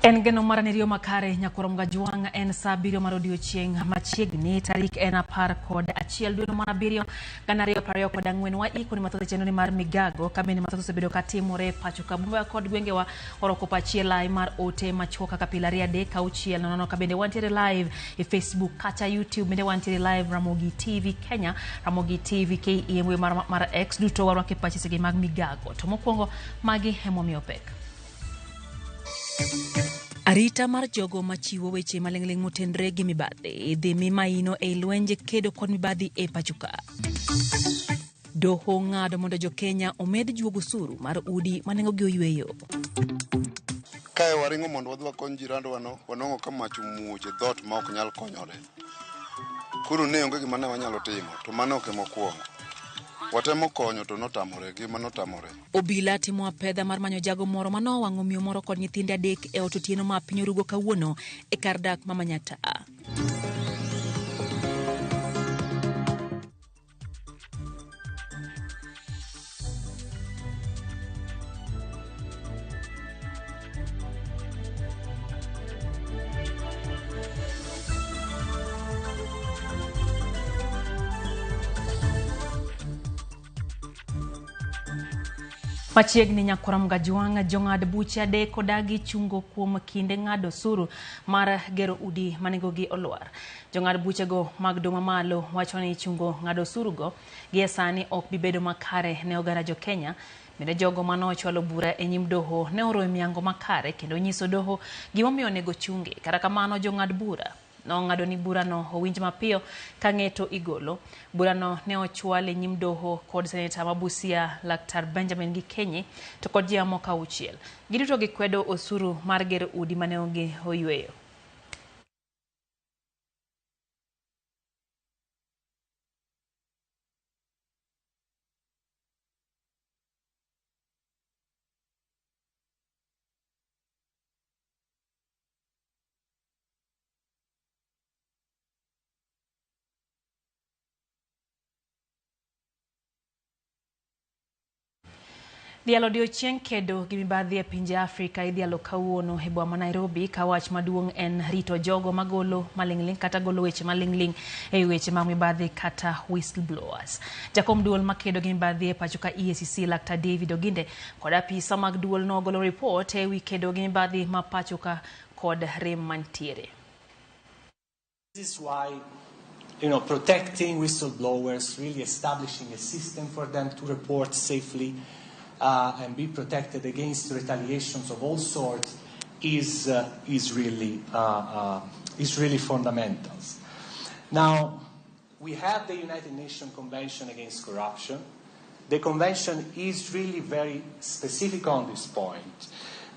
En geno mar niriyo makare nyakwar Mgajwang' en saa abiriyo mar odiochieng' machiegni tarik en 11 dwe mar 7 2024. Waiko ni mathoth e chenro ni mar migago ka bende mathoth osebedo katimore pacho ka Bumba kod gwengewa oroko pachie lai mar ote machuok kaka pile 2 3 6 0 ka bende wantiere live e Facebook kata YouTube, bende wantiere live Ramogi TV Kenya, Ramogi TV KE mbui mar X duto warwake pache seche mag migago. To mokwongo magi emomiyo pek. Arita mar jogo machiwo weche maling'ling' motenre gi mibadhi idhi mi maino ei lwenje kedo kod mibadhi e pachoka. Doho ng'ado mondo jo-Kenya omed juogo osuru mar udi ma nengogi oyweyo. Kae waringo mondo wadhi wakony jirandwa no, wanwang'o ka mach omuoch e dhoot ma ok nyal konyore. Koro ne onge gima ne wanyalo timo, to mano ok ema okwongo. Watemo konyo to notamore, gima notamore. Obila timo apedha mar manyo jago moro manowang'o miyo moro kod nyithinde 3 e ot otieno ma piny orugo kawuono e kar dak ma Manyatta. Machiegni nyakwar Mgajwang' jong'ad buche 3 odagi chungo kuom kinde ng'ado osuru mar gero udi manengogi olwar. Jong'ad buchego mag doho mamalo wacho ni chungo ng'ado osurugo gie sani ok bi bedo makare ne oganda jo-Kenya. Bende jogo manochwalo bura e nyim doho ne oro miango makare kendo nyiso doho gimomiyo onego chunge. Kata kamano jong'ad bura nong'ado ni burano owinj mapiyo ka ng'eto igolo. Burano ne ochwal e nyim doho kod seneta ma Busia Laktar Benjamin Gikenyi to kod ji mamoko 6. Giduto gikwedo osuru mar gero udi mane onge oyweyo. Dhialo odiochieng' kedo gi mibadhi e pinje Afrika idhialo kawuono e boma ma Nairobi ka wach maduong' en rito jogo magolo maling'ling' kata golo weche maling'ling' e weche mag mibadhi kata whistleblowers. Jakom duol makedo gi mibadhi e pacho ka EACC Laktar David Oginde kod apisa mag duol nogolo ripot e wi kedo gi mibadhi ma pacho ka kod rem mantiere. This is why, protecting whistleblowers, really establishing a system for them to report safely and be protected against retaliations of all sorts is really fundamental. Now, we have the United Nations Convention Against Corruption. The convention is really very specific on this point.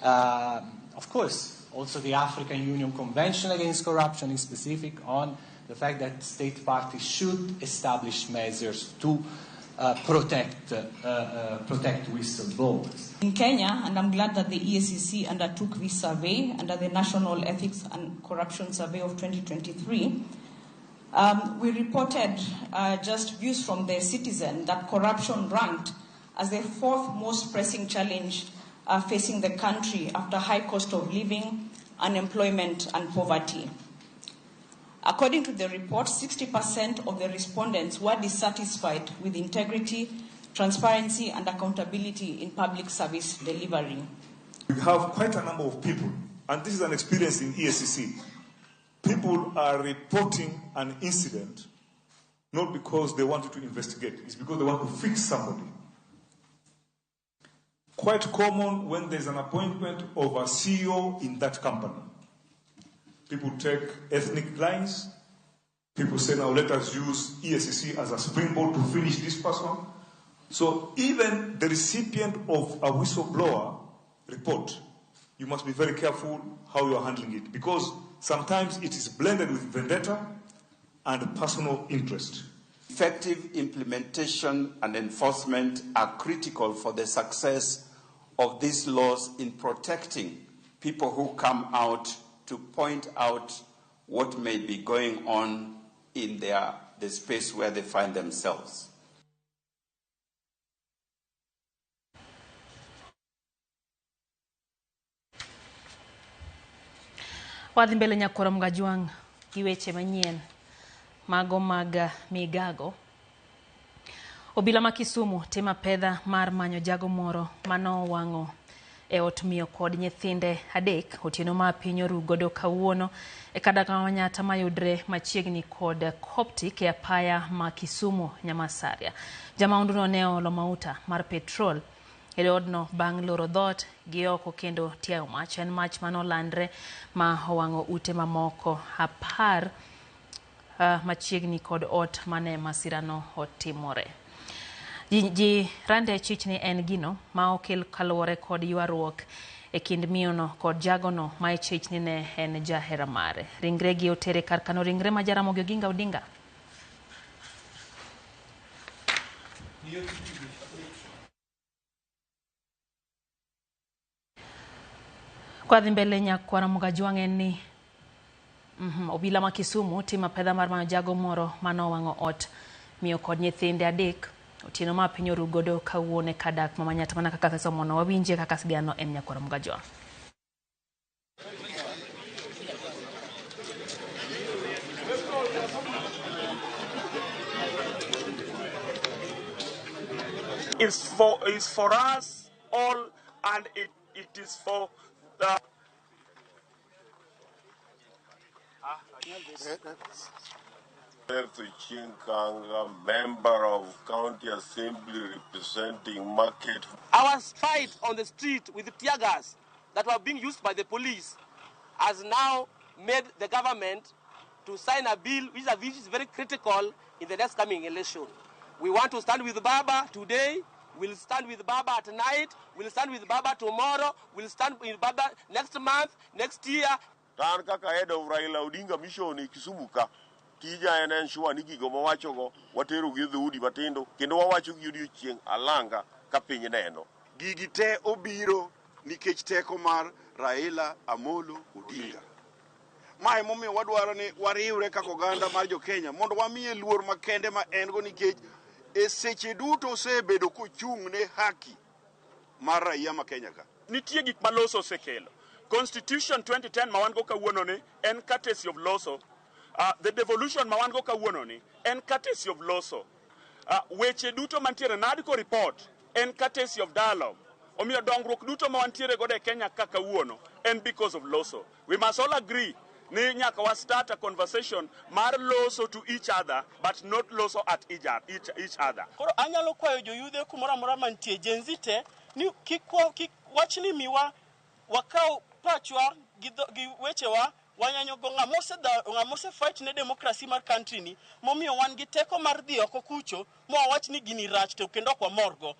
Of course, also the African Union Convention Against Corruption is specific on the fact that state parties should establish measures to protect whistleblowers. In Kenya, and I'm glad that the EACC undertook this survey under the National Ethics and Corruption Survey of 2023, we reported just views from the citizen that corruption ranked as the 4th most pressing challenge facing the country after high cost of living, unemployment, and poverty. According to the report, 60% of the respondents were dissatisfied with integrity, transparency, and accountability in public service delivery. We have quite a number of people, and this is an experience in EACC. People are reporting an incident not because they want to investigate, it's because they want to fix somebody. Quite common when there's an appointment of a CEO in that company. People take ethnic lines. People say, now let us use EACC as a springboard to finish this person. So even the recipient of a whistleblower report, you must be very careful how you are handling it, because sometimes it is blended with vendetta and personal interest. Effective implementation and enforcement are critical for the success of these laws in protecting people who come out to point out what may be going on in the space where they find themselves. Wadhi mbele nyakora Mgajwang' gi weche manyien mago mag migago. Obila ma Kisumu timo apedha mar manyo jago moro manowang'o e ot miyo kod nyithinde 3 otieno ma piny oru godo kawuono e kadaka Manyata mayudre machiegni kod Coptic e apaya ma Kisumu Nyamasaria. Jamaunduno ne oolo mauta mar petrol e odno bang' loro dhoot gi oko kendo tiayo mach. En mach manolandre ma owang'o ute mamoko 10 machiegni kod ot mane masirano otimore. Ji rande chich ni en gino ma okel kaluwore kod ywaruok e kind miyono kod jagono ma e chich ni ne en jahera mare. Ringre gi otere kar kano ringre ma Jaramogi Oginga Odinga. Kwadhi mbele nyakwara Mugajwang' en ni obila ma Kisumu timo apedha mar manyo jago moro manowang'o ot miyo kod nyithinde 3 otieno ma piny oru godo kawuono e kadak ma Manyata. Mana kaka asesomono, wawinje kaka sigano en nyakwara Mugajwang'. It's for us all, and it is for the Chinkanga, member of County Assembly representing market. Our fight on the street with the tear gas that were being used by the police has now made the government to sign a bill which is very critical in the next coming election. We want to stand with Baba today. We'll stand with Baba at night. We'll stand with Baba tomorrow. We'll stand with Baba next month, next year. Tan kaka head of Raila Odinga mission e Kisumu ka. Tija en ensure ni gigo mawachogo watero gi dhoudi matindo kendo wawacho gi odiochieng' alanga ka piny neno. Gigi te obiro nikech teko mar Raila Amolo Odinga. Mae momiyo wadwaro ni wariwre kaka oganda mar jo Kenya mondo wamiye luor makende ma en go nikech e seche duto osebedo kochung' ne haki mar raia ma Kenya ka. Nitie gik ma loso osekelo. Constitution 2010 ma wan go kawuono ni en courtesy of loso. The devolution ma wan go kawuono ni en courtesy of loso. Weche duto mantiere NADCO report en courtesy of dialogue. Omiyo dongruok duto ma wantiere godo e Kenya ka kawuono en because of loso. We must all agree ni nyaka wa start a conversation mar loso to each other but not loso at each other. Koro anyalo kwayo joyudhe kumoro amora mantie Gen Z te ni kik wachni miwa wakaw pachwa gi wechewa wanyanyogo ng'ama ose fight ne democracy mar country ni momiyo wan gi teko mar dhi oko kucho mowach ni gini rach to kendo ok wamorgo.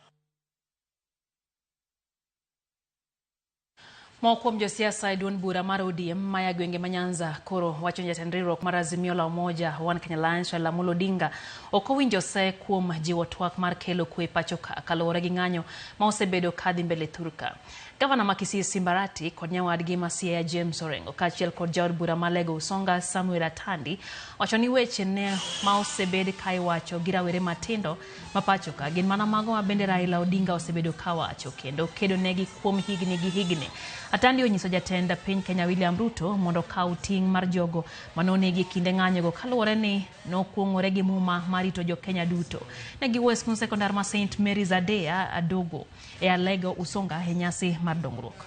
Moko kuom josiasa e duond bura mar ODM maya gwenge ma Nyanza koro wacho ni jatend riwruok mar Azimio la Umoja One Kenya Alliance Raila Amolo Odinga ok owinjo se kuom jiwo twak mar kelo kwe pacho ka kaluwore gi ng'anyo ma osebedo kadhi mbele thurka. Gavana ma Kisii Simbarati kod nyawadgi ma Siaya James Orengo kaachiel kod jaod bura ma Lego Usonga Samuel Atandi wacho ni weche ne ma osebed ka iwacho gi rawere matindo ma pacho ka gin mana mago ma bende Raila Odinga osebedo kawacho kendo kedo negi kuom higni gi higni. Atandi onyiso jatend piny Kenya William Ruto mondo okaw ting' mar jogo manonegi e kinde ng'anyogo kaluwore ni nokuong'ore gi muma mar rito jo Kenya duto. Ne giwuoyo e skund sekondar ma St Mary's Adea Adogo e Alego Usonga e nyasi mar dongruok.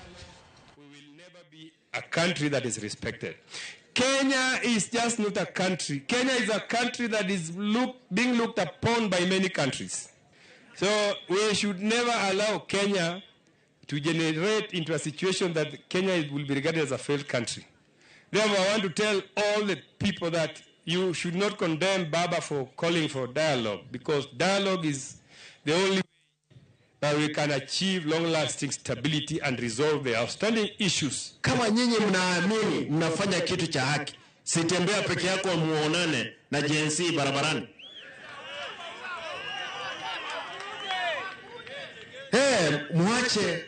We will never be a country that is respected. Kenya is just not a country. Kenya is a country that is being looked upon by many countries. So we should never allow Kenya to generate into a situation that Kenya will be regarded as a failed country. Therefore, I want to tell all the people that you should not condemn Baba for calling for dialogue, because dialogue is the only way that we can achieve long-lasting stability and resolve the outstanding issues. Kama nyinyi mnaamini mnafanya kitu cha haki, sitembea peke yako muonane na Gen Z barabarani. Hey, muache.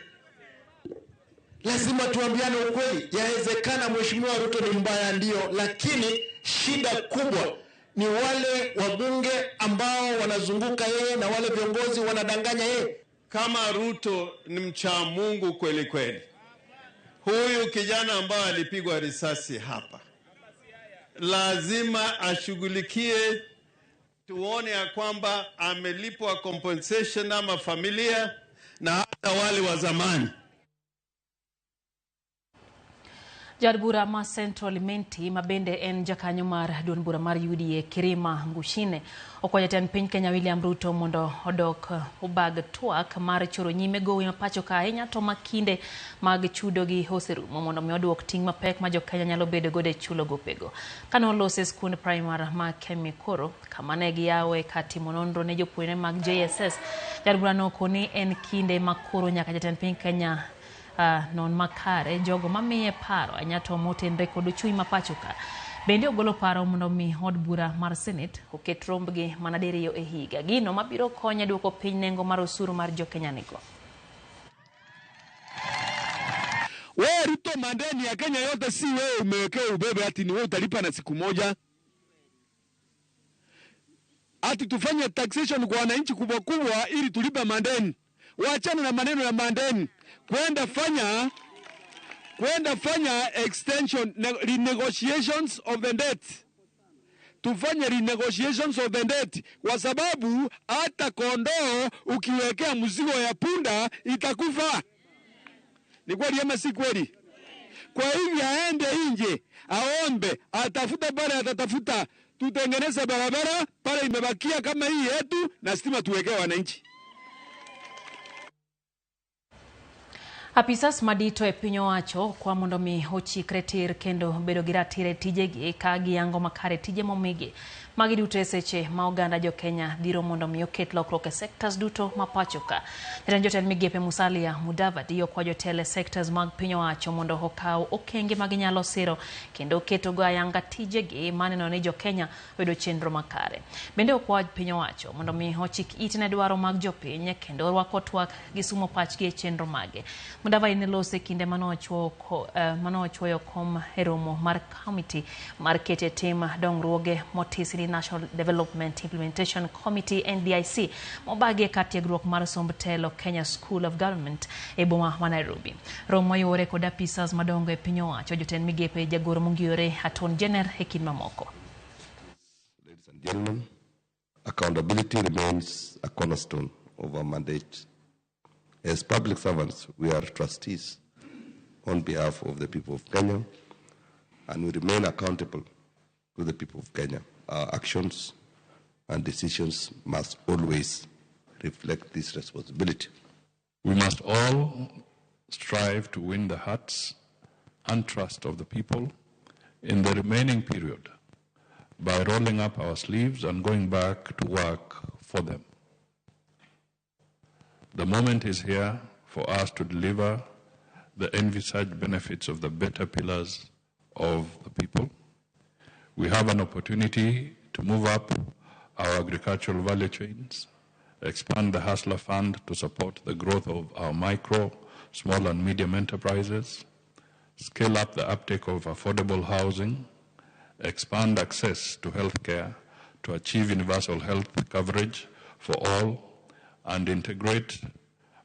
Lazima tuambiane ukweli. Yawezekana Mheshimiwa Ruto ni mbaya ndio, lakini shida kubwa ni wale wabunge ambao wanazunguka yeye na wale viongozi wanadanganya yeye. Kama Ruto ni mcha Mungu kweli kweli, Huyu kijana ambaye alipigwa risasi hapa lazima ashughulikie, tuone ya kwamba amelipwa compensation ama familia na hata wale wa zamani. Jaod bura ma Central Imenti ma bende en jakanyo mar duond bura mar UDA Kirima Ngushine okwayo jatend piny Kenya William Ruto mondo odok obag twak mar choro nyime gowi ma pacho ka ahinya to ma kinde mag chudo gi oserumo mondo mi oduok ting' mapek ma jokenya nyalo bedo godo e chulo gopego. Kane olose e skund primar ma Kemikoro kama ne giyawe ka timo nonro ne jopuonjre mag JSS, jaod burano okoni en kinde ma koro nyaka jatend piny Kenya non makare jogo mamiye paro ahinya to motenre kod uchumi ma pacho ka. Bende ogolo paro mondo mi od bura mar Senate oket rombgi mana diriyo e higa. Gino mabiro konyo e duoko piny nengo mar osuru mar jokenya nigo. Wewe Ruto, mandeni ya Kenya yote si wewe umewekewa ubebe ati ni wewe utalipa na siku moja. Ati tufanye taxation kwa wananchi kubwa kubwa ili tulipe mandeni. Waachane na maneno ya mandeni. Kwenda fanya extension, renegotiations of the debt. Tufanye renegotiations of the debt kwa sababu hata kondoo ukiwekea mzigo ya punda itakufa. Ni kweli ama si kweli? Kwa hivyo aende nje, aombe, atafute pale, atatafuta, tutengeneze barabara pale imebakia kama hii yetu na stima tuwekee wananchi. Apisas madito e piny owacho kwa mondo mi ochikre tir kendo bedo gi ratiro e tijegi ka giyango makare tije momigi. Magi duto e seche ma oganda jo Kenya dhiro mondo mi oket lokruok e sectors duto ma pacho ka. Jatend jotend migepe Musalia Mudavadi okwa jotelo e sectors mag piny owacho mondo okaw okenge ma ginyalo siro kendo ketogo ayanga tijegi maneno ni jo Kenya oyudo chenro makare. Bende okwa piny owacho mondo mi ochik ite ne dwaro mag jopiny kendo orwako twak gi sumo pachgi e chenro mage. Mudavadi ne lose kinde mane ochuoyo kom e romo mar committee mar keto e tim dongruoge motisi ni National Development Implementation Committee NDIC mobagi e kar tiegruok mar somb telo Kenya School of Government e boma ma Nairobi. Romo mayuore kod apisas madongo e piny owacho, jotend migepe, jagoro mongirore Attorney General e kind mamoko. Ladies and gentlemen, accountability remains a cornerstone of our mandate. As public servants, we are trustees on behalf of the people of Kenya, and we remain accountable to the people of Kenya. Our actions and decisions must always reflect this responsibility. We must all strive to win the hearts and trust of the people in the remaining period by rolling up our sleeves and going back to work for them. The moment is here for us to deliver the envisaged benefits of the better pillars of the people. We have an opportunity to move up our agricultural value chains, expand the Hustler Fund to support the growth of our micro, small and medium enterprises, scale up the uptake of affordable housing, expand access to healthcare to achieve universal health coverage for all, and integrate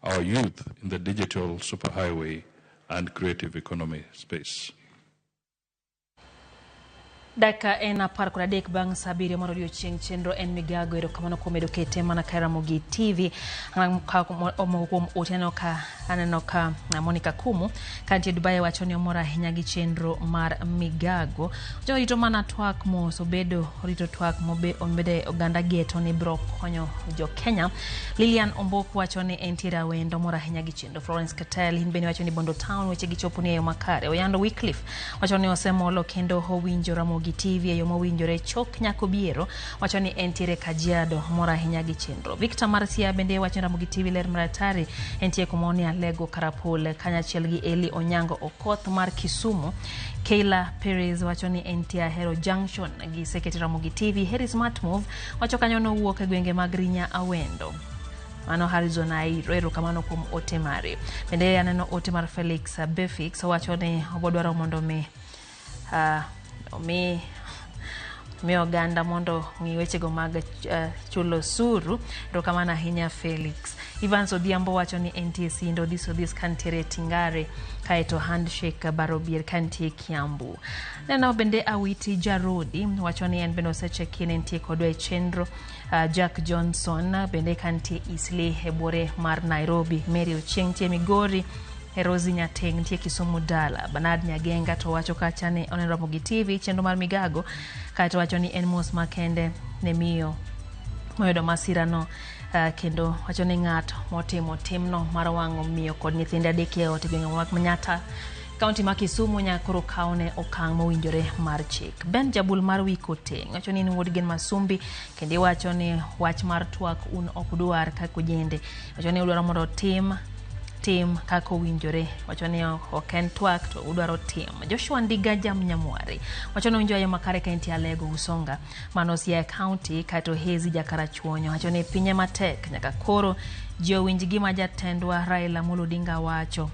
our youth in the digital superhighway and creative economy space. Dakika en 13 bang' sa 7 mar odiochieng'. Chenro en migago. Erokamano kuom medo kete mana ka Ramogi TV. Moko kuom ote aneno ka Monica Kumu kantie Dubai wacho ni omor ahinya gi chenro mar migago. Orito mana twak mos obedo orito twak mobede oganda geto ni biro konyo jo Kenya. Lilian Ombok wacho ni entiere Awendo, omor ahinya gi chenro. Florence Ketel in bende wacho ni Bondo Town weche gichopo ni e yo makare. Oyando Wycliffe wacho ni osemolo kendo owinjo Ramogi TV e yo mowinjore. Chok Nyakobiero wacho ni entiere Kajiado, mor ahinya gi chenro. Victor Marcia bende wacho ni Ramogi TV ler maratari, entie kumoni Alego Karapul kanyachiel gi Eli Onyango Okoth mar Kisumu. Keila Perez wacho ni entie Ahero Junction gi seketi Ramogi TV. Harry Smart Move wacho kanyo nowuok e gwenge mag Rinya Awendo. Mano Harrison Airo, erokamano kuom ote mare. Bende aneno ote mar Felix Befix, owacho ni obodwaro mondo mi omi Miyo oganda mondo ong'i wechego mag chulo osuru. Erokamano ahinya Felix. Evans Odhiambo wacho ni entie Sindo, Odhis Odhis kantiere Tingare, kaeto Handshake Barobier kantie Kiambu. Neno bende Awiti Jarodi wacho ni en bende osecheki ne entie kodwa e chenro. Jack Johnson bende kantie Eastleigh e buore mar Nairobi. Mary Ochieng tie Migori. Rosi Nyateng nitie Kisumu Dala. Bernard Nyagenga to wacho kacha ni oneno Ramogi TV chenro mar Migago, kaeto wacho ni en mos makende ne miyo moyudo masirano, kendo wacho ni ng'ato motimo timno mar wang'o miyo kod nyithinde adek e ot e gwenge mag Manyata, kaunti ma Kisumu nyaka koro kawne okang' mowinjore mar chik. Ben Jabul mar Wikoteng wacho ni in wuod Gen Masumbi, kendo iwacho ni wach mar twak un ok dwar kaka ojende. Wacho ni udwaro mondo tim kaka owinjore. Wacho ni ok en twak to udwaro tim. Joshua Ndiga Jamnyamwari wacho ni owinjo ayo makare ka entie Alego Usonga mano Siaya County, kaeto Hezi Jakarachuonyo wacho ni pinye matek nyaka koro ji owinj gima jatendwa Raila Amolo Odinga wacho,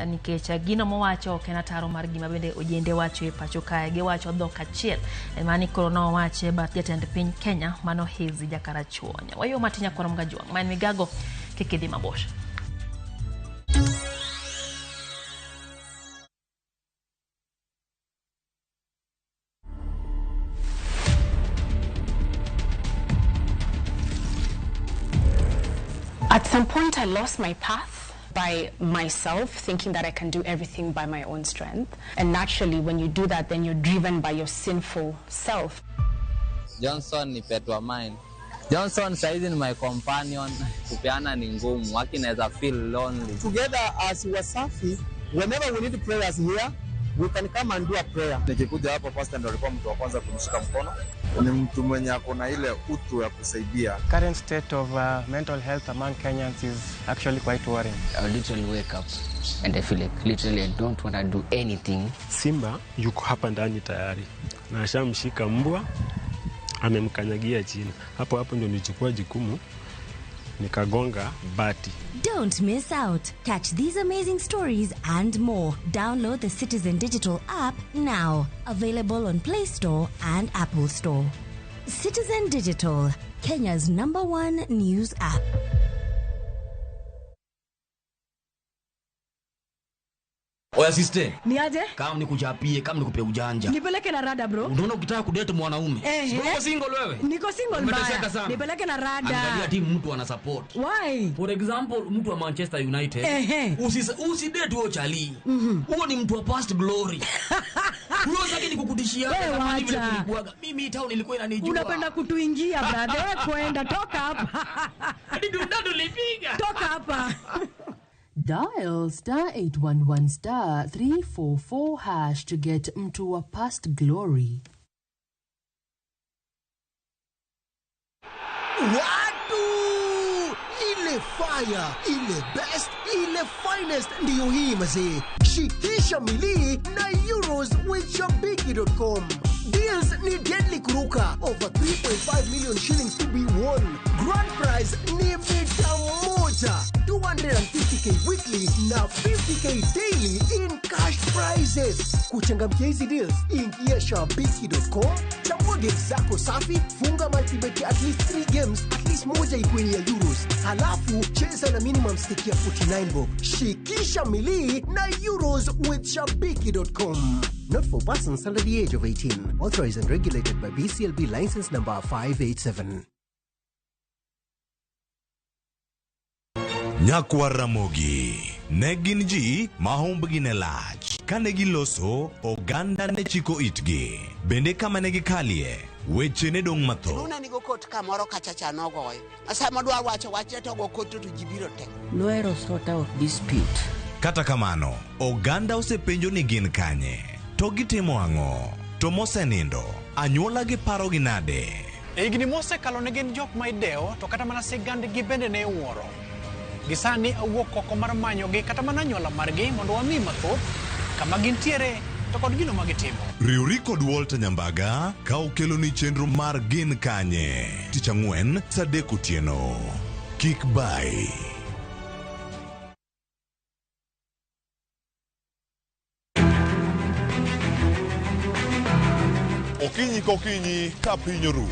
nikech gino mowacho ok en ataro mar gima bende ojende wacho e pacho kae, giwacho dhok achiel mani koro nowache bath jatend piny Kenya mano Hezi Jakarachuonyo. Wayo matin nyakwar Mgajuang' ma en Migago, kik idhi mabor. At some point, I lost my path by myself, thinking that I can do everything by my own strength. And naturally, when you do that, then you're driven by your sinful self. Johnson ni pet wa mine. Johnson saizi ni my companion. Kupeana ni ngumu, waki naweza feel lonely. Together as Wasafi, whenever we need prayers here, we can come and do a prayer. Nikikuja hapa pastor ndo alikuwa mtu wa kwanza kunishika mkono. Ni mtu mwenye ako na ile utu ya kusaidia. Current state of mental health among Kenyans is actually quite worrying. I literally wake up and I feel like literally I don't want to do anything. Simba yuko hapa ndani tayari na ashamshika mbwa, amemkanyagia chini. Hapo hapo ndio nilichukua jukumu nikagonga bati. Don't miss out. Catch these amazing stories and more. Download the Citizen Digital app now. Available on Play Store and Apple Store. Citizen Digital, Kenya's #1 news app. Oya sister. Ni aje? Kama nikuchapie, kama nikupe ujanja. Nipeleke na rada bro. Unaona ukitaka kudate mwanaume. Uko single wewe? Niko single mbaya. Nipeleke na rada. Angalia timu mtu ana support. Why? For example, mtu wa Manchester United. Usi date huo chali. Huo ni mtu wa past glory. Huo sasa ni kukutishia kama vile kulikuwaga. Mimi town ilikuwa inanijua. Unapenda kutuingia brother. Wewe kwenda toka hapa. Hadi dundadu lipiga. Toka hapa. Dial *811 *344# to get mtu wa past glory. Watu! Ile fire, ile best, ile finest ndiyo hii mazee. Shikisha milii na Euros with Shabiki.com. Deals ni deadly kuruka. Over 3.5 million shillings to be won. Grand prize ni mita moja. 250k weekly na 50k daily in cash prizes. Kuchangamkia hizi deals, ingia Shabiki.com, chagua games zako safi, funga multibet at least 3 games, at least moja ikuwe ya Euros. Halafu cheza na minimum stake ya 49 bob. Shikisha milii na Euros with Shabiki.com. Not for persons under the age of 18. Authorized and regulated by BCLB license number 587. Nyakwar Ramogi ne gin ji ma humbgi ne lach. Kane giloso, oganda ne chiko itgi. Bende kama ne gikalie, weche ne dong' mathoth. Luna nigo kot kamoro kachacha nogoyo. Sama dwa wacho wach to go kot to ji biro te. Noero sort out dispute. Kata kamano, oganda osepenjo ni gin kanye, to gitimo ang'o, to mosenindo, anyuola gi paro gi nade. E higni mosekalo ne gin jok ma idewo, to kata mana sigandgi bende ne iwuoro. Gisani awuok oko mar manyogi kata mana anyuola margi mondo wami mathoth kama gintiere to kod gino ma gitimo. Riwri kod Walter Nyambaga ka okeloni chenro mar Gin Kanye tich ang'wen saa 3 otieno. Kik bai. Okinyi kokinyi ka piny oru.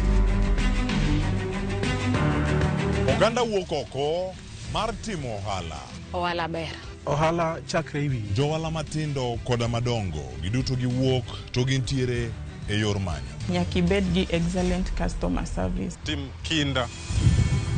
Oganda wuok oko mar timo ohala. Ohala ber. Ohala chakre ewi. Johala matindo koda madongo giduto giwuok to gintiere e yor manyo. Nyaka ibed gi excellent customer service. Tim kinda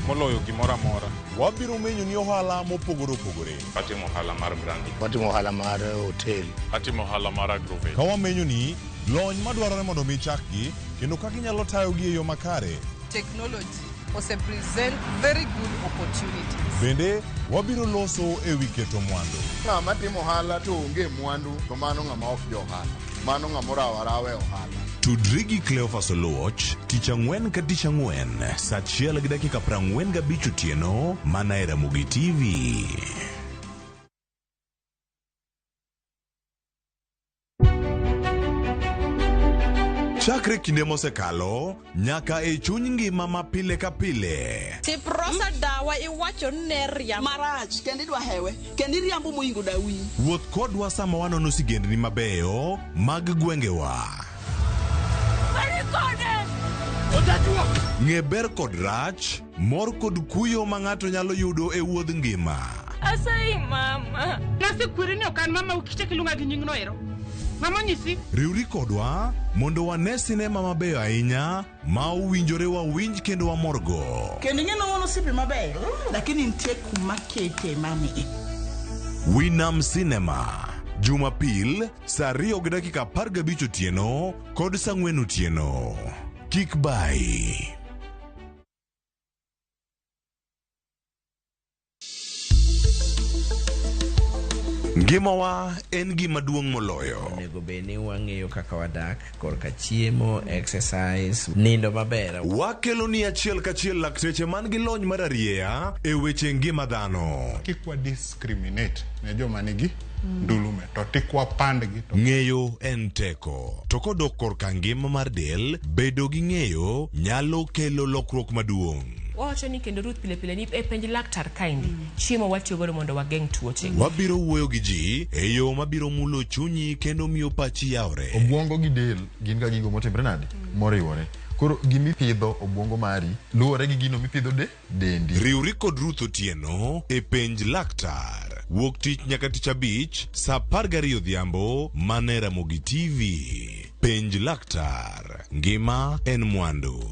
moloyo gimoro amora. Wabiro menyo ni ohala mopogore opogore. Atimo ohala mar brandi. Watimo ohala mar hotel. Atimo ohala mar agrovet. Ka wamenyo ni lony madwarore mondo mi chakgi kendo kaka inyalo tayogi e yo makare. Technology ose present very good opportunities. Bende wabiro loso e wi keto mwandu. Ng'ama timo ohala to onge mwandu to mano ng'ama ok jo ohala. Mano ng'ama orawo arawa e ohala. Tudri gi Cleophas Oluoch tich ang'wen ka tich ang'wen saa 1:45 otieno mana e Ramogi TV. Chakre kinde mosekalo nyaka e chuny ngima ma pile ka pile. Tiprosa dawa iwacho ni ne riambo. Marach kendo idwa hewe kendo iriambo moingo dawi. Wuoth kodwa sama wanono sigendni mabeyo mag gwengewa. Ng'e ber kod rach, mor kod kuyo ma ng'ato nyalo yudo e wuodh ngima. Asayi mama. Nasekweri ni ok an mama ukichak iluonga gi nyingno ero. Mama onyisi. Riwri kodwa mondo wane sinema mabeyo ahinya ma owinjore wawinj kendo wamorgo. Kendo ing'e ni wan osiepe mabeyo lakini nitie kuma kete mami. Winam Cinema, Jumapil saa 2:15 otieno kod saa 4 otieno. Kik bayi. Ngimawa en gima duong' moloyo. Onego bed ni wang'eyo kaka wadak korka chiemo, exercise, nindo maber. Wakelo ni achiel kachiel lakteche man gi lony mar arieya e weche ngima dhano. Kik wa discriminate ne joma nigi ndulume to tik wapandgi to Ng'eyo en teko. To kodok korka ngima mar del, bedo gi ng'eyo nyalo kelo lokruok maduong'. Wawacho ni kendo Ruth pile pile ni e penj laktar kaendi chiemo watiyo godo mondo wageng' tuoche. Wabiro wuoyo gi ji e yo mabiro mulo chunyi kendo miyo pachi yawre. Obwongo gi del gin ga gigo motimre nade? Moriwore. Koro gimipidho obwongo mari luwore gi gino mipidho de dendi. Riwri kod Ruth Otieno e penj laktar. Wuok tich nyaka tich abich saa 12 odhiambo mana e Ramogi TV. Penj laktar. Ngima en mwandu.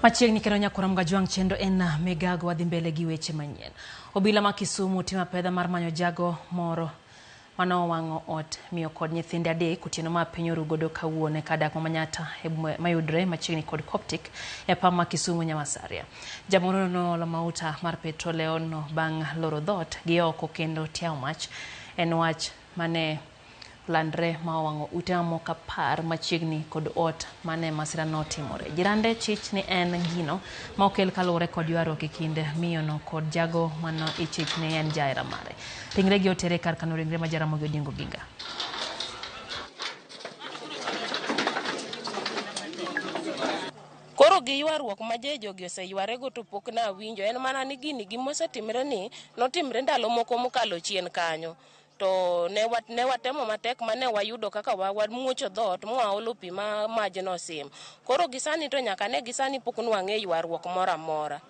Machiegni kendo nyakwar Mgajwang' chenro en migago wadhi mbele gi weche manyien. Obila ma Kisumu timo apedha mar manyo jago moro mane owang'o ot miyo kod nyithinde adek otieno ma piny oru godo kawuono e dak ma Manyatta mayudre machiegni kod Coptic e pap ma Kisumu Nyamasaria. Jamoro noolo mauta mar petrol e odno bang' loro dhoot gi oko kendo tiawo mach. En wach mane landre ma owang'o ute mamoko 10 machiegni kod ot mane masira notimore. Jirande chich ni en gino ma okel kaluwore kod ywaruok e kind miyono kod jago mano ichich ni en jahera mare. Ringregi otere kar kano ringre ma Jaramogi Oginga Odinga. Koro gi ywaruok ma je jogi oseyware to pok nawinjo en mana ni gini gimosetimre ni notimre ndalo moko mokalo chien kanyo. To ne watemo matek mane wayudo kaka wamuocho dhoot mwaolo pi ma majno osim. Koro gisani to nyaka ne gisani pok nwang'e ywaruok moro amora.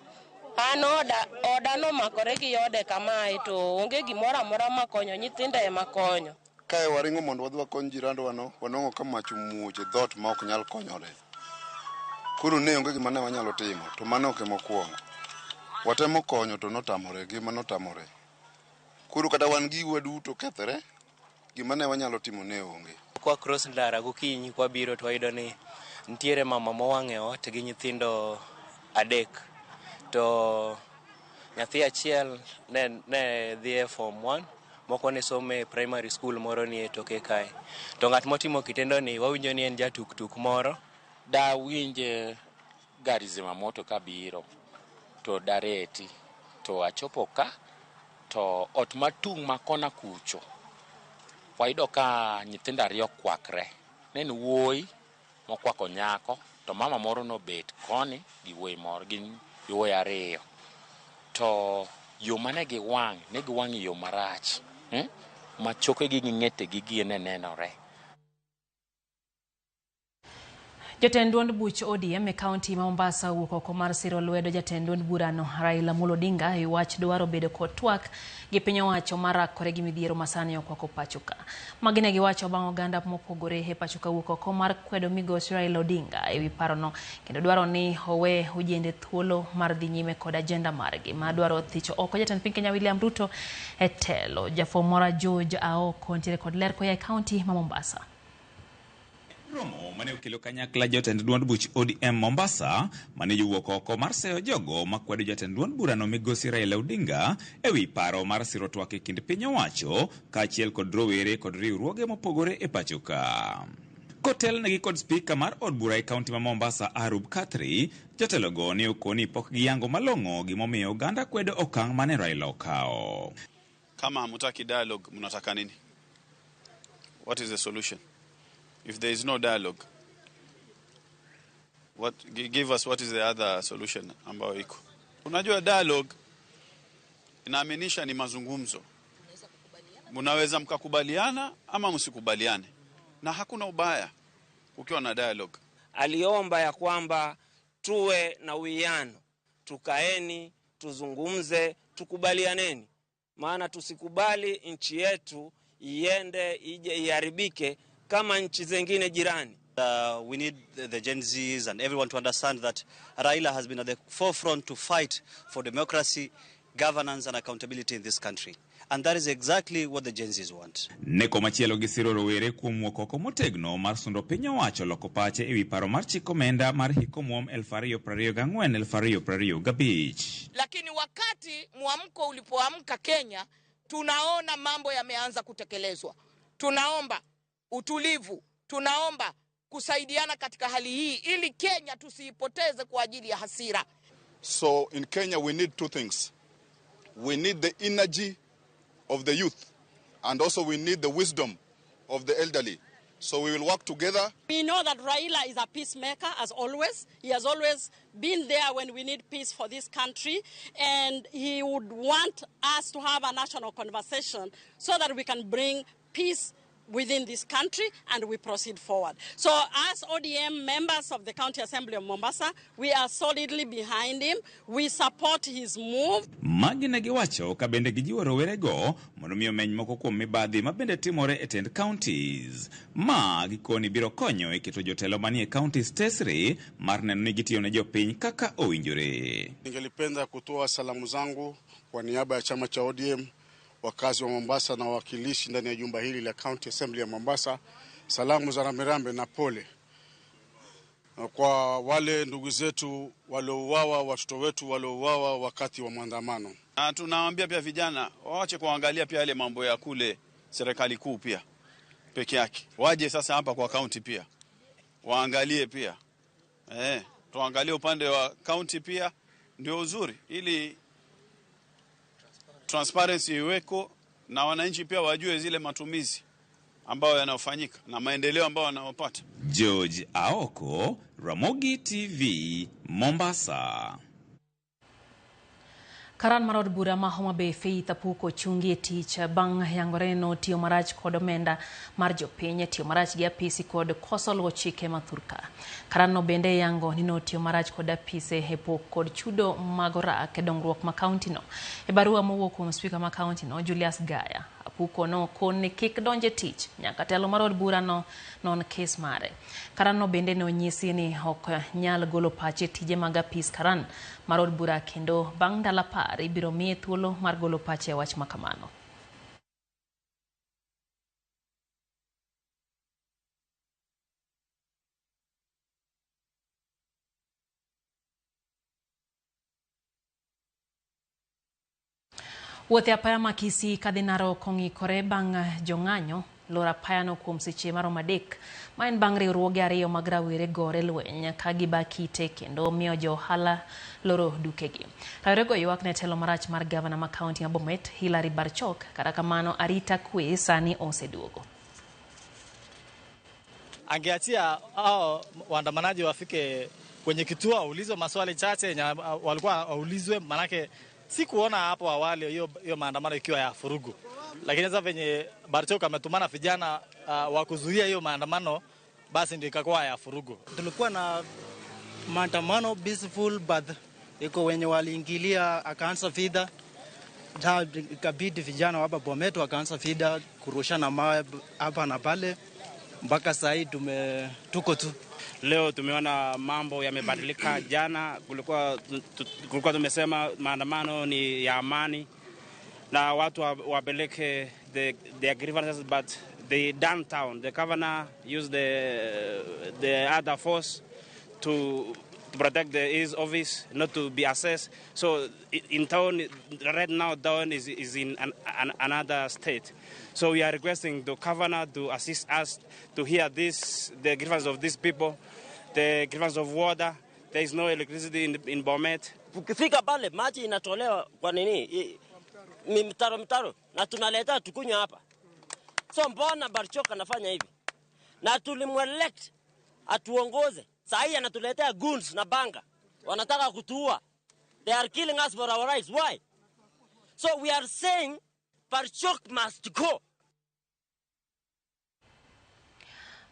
An oda nomakore gi ode kamae to onge gimoro amora makonyo, nyithindo ema konyo. Kae waringo mondo wadhi wakony jirandwa no, wanwang'o ka mach omuoch e dhoot ma ok nyal konyore. Koro ne onge gima ne wanyalo timo, to mano ok ema okwongo. Watemo konyo to notamore, gima notamore. Koro kata wan giwa duto kethore, gima ne wanyalo timo ne onge. Kwa cross ndara gokinyi kwabiro to wayudo ni nitiere mama mowang' e ot gi nyithindo 3. To nyathi achiel ne dhi e form 1, moko ne somo e primary school moro ni e toke kae. To ng'at motimo kitendo ni wawinjo ni en jatuktuk moro. Da winj gari zimamoto kabiro to dareti to achopo ka to ot matung' ma kona kucho wayudo ka nyithindo 2 okwakre. Ne en wuoyi mokwako nyako to mama moro nobet koni gi wuoyi moro, gin wuoyi 2. To Yo mane giwang', ne giwang' e yo marach. Ma chokegi gi ng'etegi gi ne nenore. Jatend duond buch ODM e kaunti ma Mombasa owuok oko mar siro lwedo jatend duond burano Raila Amolo Odinga e wach dwaro bedo kod twak gi piny owacho mar rakore gi midhiero masani okwako pacho ka. Magi ne giwacho bang' oganda mopogore e pacho ka wuok oko mar kwedo migosi Raila Odinga ewi parono kendo dwaro ni owe ojende thuolo mar dhi nyime kod ajenda margi mar dwaro thicho oko jatend piny Kenya William Ruto e telo. Jafwambo mora George Aoko nitiere kod ler koya e kaunti ma Mombasa. Romo mane okelo kanyakla jotend duond buch ODM Mombasa mane jowuok oko mar seyo jogo makwedo jatend duond burano migosi Raila Odinga ewi paro mar siro twak e kind piny owacho kaachiel kod rowere kod riwruoge mopogore e pacho ka. Kotelnegi kod spika mar od bura e kaunti ma Mombasa Arub Khatri, jotelogo ne okoni pok giyango malong'o gimomiyo oganda kwedo okang' mane Raila okawo. Kama hamutaki dialogue, mnataka nini? What is the solution? If there is no dialogue, what, give us what is the other solution ambayo iko. Unajua dialogue inaaminisha ni mazungumzo. Mnaweza mkakubaliana ama msikubaliane. Na hakuna ubaya ukiwa na dialogue. Aliomba ya kwamba tuwe na uwiano, tukaeni, tuzungumze, tukubalianeni. Maana tusikubali nchi yetu iende ije iharibike kama nchi zingine jirani. We need the Gen Zs and everyone to understand that Raila has been at the forefront to fight for democracy, governance and accountability in this country. And that is exactly what the Gen Zs want. Neko machielo gi siro rowere kuom wuok oko motegno mar sundo piny owacho loko pache ewi paro mar chik omenda mar hik omuom 2024 2025. Lakini wakati mwamko ulipoamka Kenya, tunaona mambo yameanza kutekelezwa. Tunaomba utulivu, tunaomba kusaidiana katika hali hii ili Kenya tusiipoteze kwa ajili ya hasira. So in Kenya we need two things. We need the energy of the youth and also we need the wisdom of the elderly. So we will work together. We know that Raila is a peacemaker as always. He has always been there when we need peace for this country, and he would want us to have a national conversation so that we can bring peace within this country and we proceed forward. So as ODM members of the County Assembly of Mombasa, we are solidly behind him. We support his move. Magi ne giwacho ka bende gijiwo rowerego mondo mi omeny moko kuom mibadhi ma bende timore e tend counties. Ma gikoni biro konyo e keto jotelo manie counties tesre mar neno ni gitiyo ne jopiny kaka owinjore. Ningelipenda kutoa salamu zangu kwa niaba ya chama cha ODM, wakazi wa Mombasa na wawakilishi ndani ya jumba hili la County Assembly ya Mombasa, salamu za rambirambi na pole kwa wale ndugu zetu waliouawa, watoto wetu waliouawa wakati wa maandamano. Na tunawaambia pia vijana waache kuangalia pia yale mambo ya kule serikali kuu pia peke yake. Waje sasa hapa kwa county pia waangalie pia. Tuangalie upande wa county pia, ndio uzuri ili transparency iweko na wananchi pia wajue zile matumizi ambayo yanayofanyika na maendeleo ambayo wanayopata. George Aoko, Ramogi TV, Mombasa. Karan mar od bura ma Homa Bay Faith Apuko ochungi e tich bang' yangore no tiyo marach kod omenda mar jopiny, tiyo marach gi apisi kod koso luwo chike ma thurka. Karan no bende yango ni notiyo marach kod apise e pok kod chudo mag orak e dongruok ma kaunti no. E barua mowuok kuom spika ma kaunti no Julius Gaya, Apuko no okon ni kik donje tich nyaka telo mar od bura no non kes mare. Karan no bende ne onyisi ni ok nyal golo pache tije mag apis Karan mar od bura kendo bang' ndalo 10 ibiro miye thuolo mar golo pache e wach makamano. Wuoth e apaya ma Kisii kadhi Narok ong'ikore bang' jong'anyo loro apayano kuom seche maromo 3, ma en bang' riwruoge ariyo mag rawere gore lweny ka giba kite kendo miyo jo ohala loro dukegi. Rawerego ywak ne telo marach mar gavana ma kaunti ma Bomet Hilary Barchok, kata kamano arita kwe sani oseduogo. Angeachia hao waandamanaji wafike kwenye kituo waulizwe maswali chache yenye walikuwa waulizwe, manake Sikuona hapo awali hiyo maandamano ikiwa ya furugu, lakini sasa venye Barchok ametumana vijana wa kuzuia hiyo maandamano, basi ndio ikakuwa ya furugu. Tulikuwa na maandamano peaceful, but iko wenye waliingilia akaanza vita, ikabidi vijana hapa Bomet wakaanza vita kurushana mawe hapa na pale, mpaka saa hii tuko tu. Leo tumeona mambo yamebadilika. Jana kulikuwa tumesema maandamano ni ya amani na watu wapeleke their grievances, but the downtown, the governor used the other force to protect his office, not to be assessed. So in town, right now, town is in another state. So we are requesting the governor to assist us to hear the grievance of these people, the grievance of water. There is no electricity in Bomet. Ukifika pale maji inatolewa kwa nini? Mtaro na tunaleta tukunywa hapa. So mbona Barchok anafanya hivi? Na tulimwelect atuongoze. Saa hii anatuletea goons na banga. Wanataka kutuua. They are killing us for our rights. Why? So we are saying Barchok must go.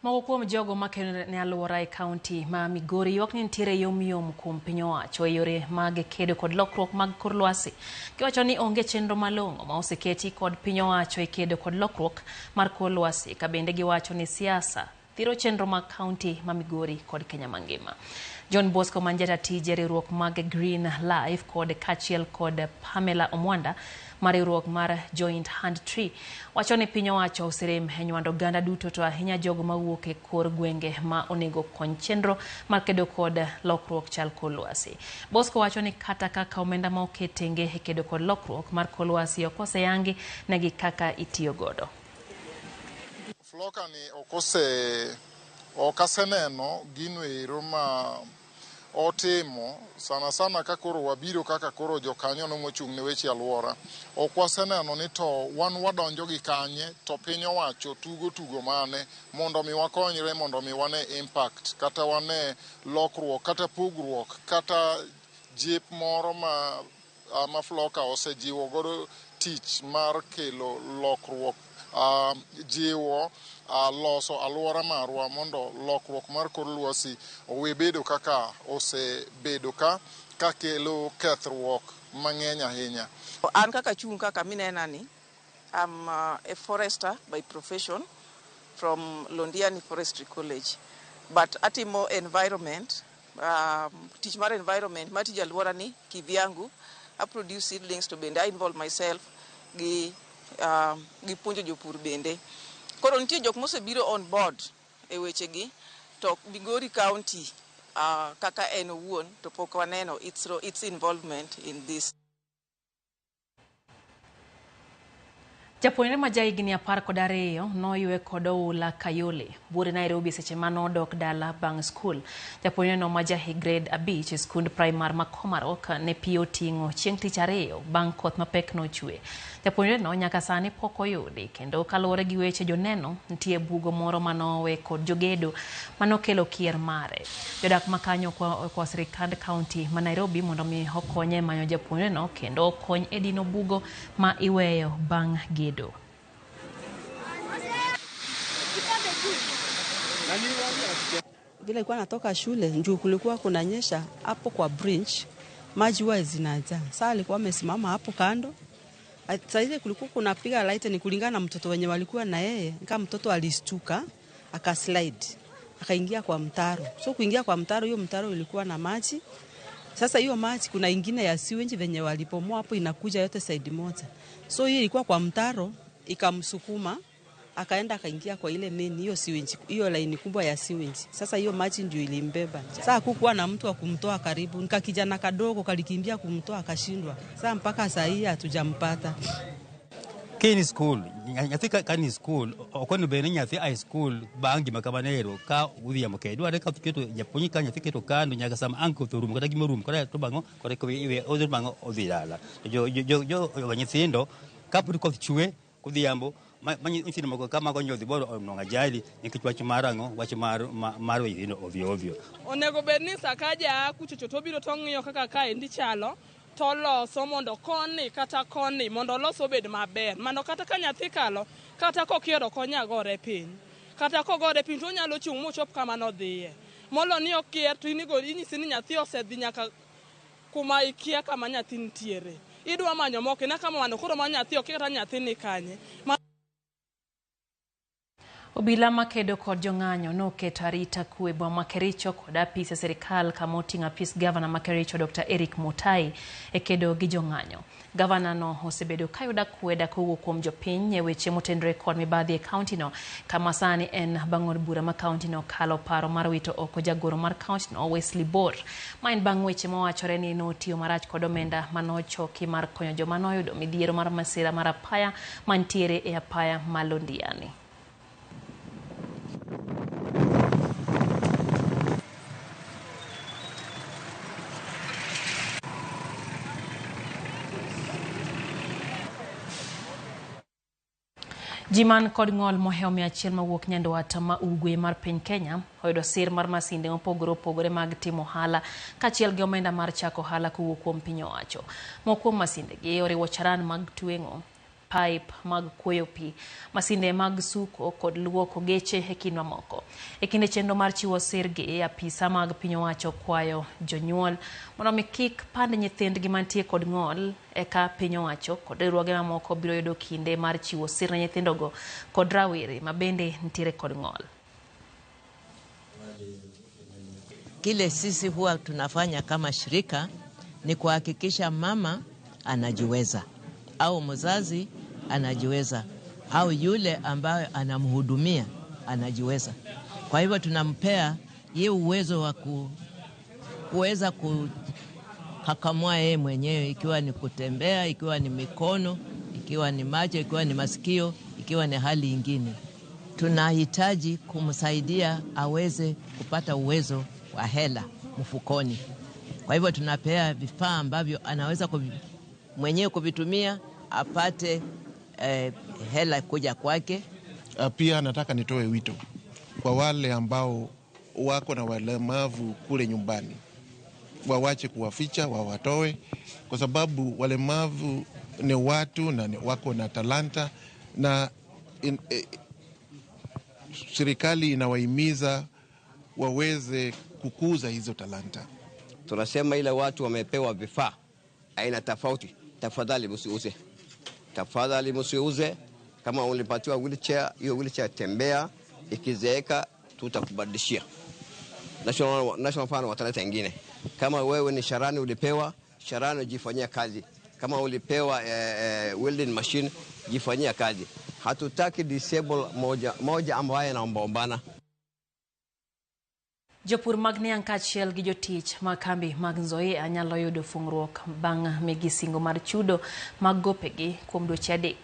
Moko kuom jogo makeno ne alwora e kaunti ma Migori ywak ni nitiere yomyom kuom piny owacho e yore mag kedo kod lokruok mag kor lwasi. Giwacho ni onge chenro malong'o ma oseketi kod piny owacho e kedo kod lokruok mar kor lwasi, ka bende giwacho ni siasa thiro chenro mag kaunti ma Migori kod Kenya mangima. John Bosco Manjeta tije riwruok mag Green Life kod kaachiel kod Pamela Omwanda mar riwruok mar Joint Hand Tree wacho ni piny owacho oserem e nywando oganda duto to ahinya jogo mawuok e kor gwenge ma onego kony chenro mar kedo kod lokruok chal kor lwasi. Bosco wacho ni kata kaka omenda ma oket tenge e kedo kod lokruok mar kor lwasi ok oseyangi negi kaka itiyo godo. Floka ni okaseneno gino ero ma otimo sana sana ka koro wabiro kaka koro jokanyo no mochung' ne weche alwora. Ok waseneno ni to wan wadonjo gi kanye to piny owacho tugo mane mondo mi wakonyre, mondo mi wane impact kata wane lokruok kata pogruok kata jip moro ma Floka osejiwo godo tich mar kelo lokruok, jiwo loso alwora marwa mondo lokruok mar kor lwasi owe bedo kaka osebedo ka kelo kethruok mang'eny ahinya. An kaka chung' kaka minena ni, I'm a forester by profession from Londiani Forestry College, but atimo environment, tich mar environment matij alwora ni kivyangu. I produce seedlings to bende I involve myself gi puonjo jopur bende. Koro nitie jok mosebiro on board e wechegi, to Migori County kaka en owuon to pok waneno its involvement in this. Japuonjre ma jahigni 12 noywe kod oula Kayole, buore Nairobi seche manodok dala bang' skul. Japuonjre no ma ja grade 5 e skund primar ma Komarok ne pi oting'o chieng' tich ariyo bang' koth mapek nochwe. Japuonjre no nyaka sani pok oyudi kendo kaluwore gi weche joneno, nitie bugo moro manowe kod jogedo manokelo kier mare. Jodak makanyo okwa sirikand kaunti ma Nairobi mondo mi okonye manyo japuonjre no kendo okony e dino bugo ma iweyo bang' gedo. Vile ilikuwa natoka shule njoo kulikuwa kunanyesha hapo kwa bridge, maji huwa zinajaa. Sasa alikuwa amesimama hapo kando. Sasa ile kulikuwa kunapiga light ni kulingana na mtoto wenye walikuwa na yeye, kama mtoto alistuka akaslide akaingia kwa mtaro. So kuingia kwa mtaro, hiyo mtaro ilikuwa na maji. Sasa hiyo maji kuna ingine ya sewage venye walipomoa hapo inakuja yote side moja. So hiyo ilikuwa kwa mtaro ikamsukuma akaenda akaingia kwa ile main hiyo sewage, hiyo line kubwa ya sewage. Sasa hiyo maji ndio ilimbeba. Sasa hakukuwa na mtu wa kumtoa karibu. Nika kijana kadogo kalikimbia kumtoa akashindwa. Sasa mpaka saa hii hatujampata. Kini school, nyathi ka ni school, okono bene nyathi high school bangi makabanero ka udhi moke. Dware ka keto japuonj ka nyathi keto kando nyaka sama anko to rumo kata gima rumo kata to bango kore ko iwe odhi bango odhi dala. Jo jo jo nyithindo kapod koth chwe kodhiambo ma nyithindo moko kama go nyodhi boro onwang'o ajali nikech wach mar ang'o, wach mar nyithindo ovyo ovyo. Onego bed ni Sakaja kuchocho to obiro to ong'iyo kaka kaendi chalo to loso mondo koni kata koni mondo olos obed maber, mondo kata ka nyathi kalo kata kokiero ok onya gore piny, kata kogore piny to onyalo chung' mochop kama nodhiye. Molo ni okier to inyisi ni nyathi osedhi nyaka kuma ikia kama nyathi nitiere. Idwa manyo moko ina kama mano koro ma nyathi okia kata nyathi ni kanye. Obila makedo kod jong'anyo noketo arita kwe boma ma Kericho kod apis e sirikal kama oting'o apis gavana ma Kericho Dr. Eric Mutai e kedo gi jong'anyo. Gavana no osebedo kayudo akweda kowuok kuom jopiny e weche motenore kod mibadhi e kaunti no, kama sani en bang' od bura ma kaunti no kalo paro mar wito oko jagoro mar kaunti no Wesley Bor. Ma en bang' weche mawachore ni notiyo marach kod omenda manochoki mar konyo joma noyudo midhiero mar masira mar apaya mantiere e apaya ma Londiani. Ji man kod ng'ol mohewo 100 mawuok nyandwat ma ugwe mar piny Kenya oyudo sir mar masinde mopogore opogore mag timo ohala kaachiel gi omenda mar chako ohala kowuok kuom piny owacho. Moko kuom masindegi oriwo charan mag tweng'o, pipe mag kwoyo pi, masinde mag suko kod luoko geche e kind mamoko. E kinde chenro mar chiwo sir gi, apisa mag piny owacho kwayo jonyuol mondo mi kik pand nyithindgi mantie kod ng'ol, eka piny owacho kod riwruoge mamoko biro yudo kinde mar chiwo sir ne nyithindogo kod rawere ma bende nitiere kod ng'ol. Kile sisi huwa tunafanya kama shirika ni kuhakikisha mama anajiweza au mzazi anajiweza au yule ambaye anamhudumia anajiweza. Kwa hivyo tunampea ye uwezo wa kuweza kukakamua yeye mwenyewe, ikiwa ni kutembea, ikiwa ni mikono, ikiwa ni macho, ikiwa ni masikio, ikiwa ni hali ingine. Tunahitaji kumsaidia aweze kupata uwezo wa hela mfukoni. Kwa hivyo tunapea vifaa ambavyo anaweza mwenyewe kuvitumia apate hela kuja kwake. Pia nataka nitoe wito kwa wale ambao wako na walemavu kule nyumbani, wawache kuwaficha, wawatoe, kwa sababu walemavu ni watu na wako na talanta na serikali inawahimiza waweze kukuza hizo talanta. Tunasema ile watu wamepewa vifaa aina tofauti, tafadhali msiuze, tafadhali msiuze. Kama ulipatiwa wheelchair, hiyo wheelchair tembea, ikizeeka tutakubadilishia. National Fund wataleta ingine. Kama wewe ni sharani ulipewa, sharani jifanyia kazi. Kama ulipewa welding machine, jifanyia kazi. Hatutaki disable moja moja ambaye anaombaombana. Jopur mag niang' kaachiel gi jotich mag kambi mag Nzoia nyalo yudo fung'ruok bang' migi singo mar chudo mag gopegi kuom dweche 3.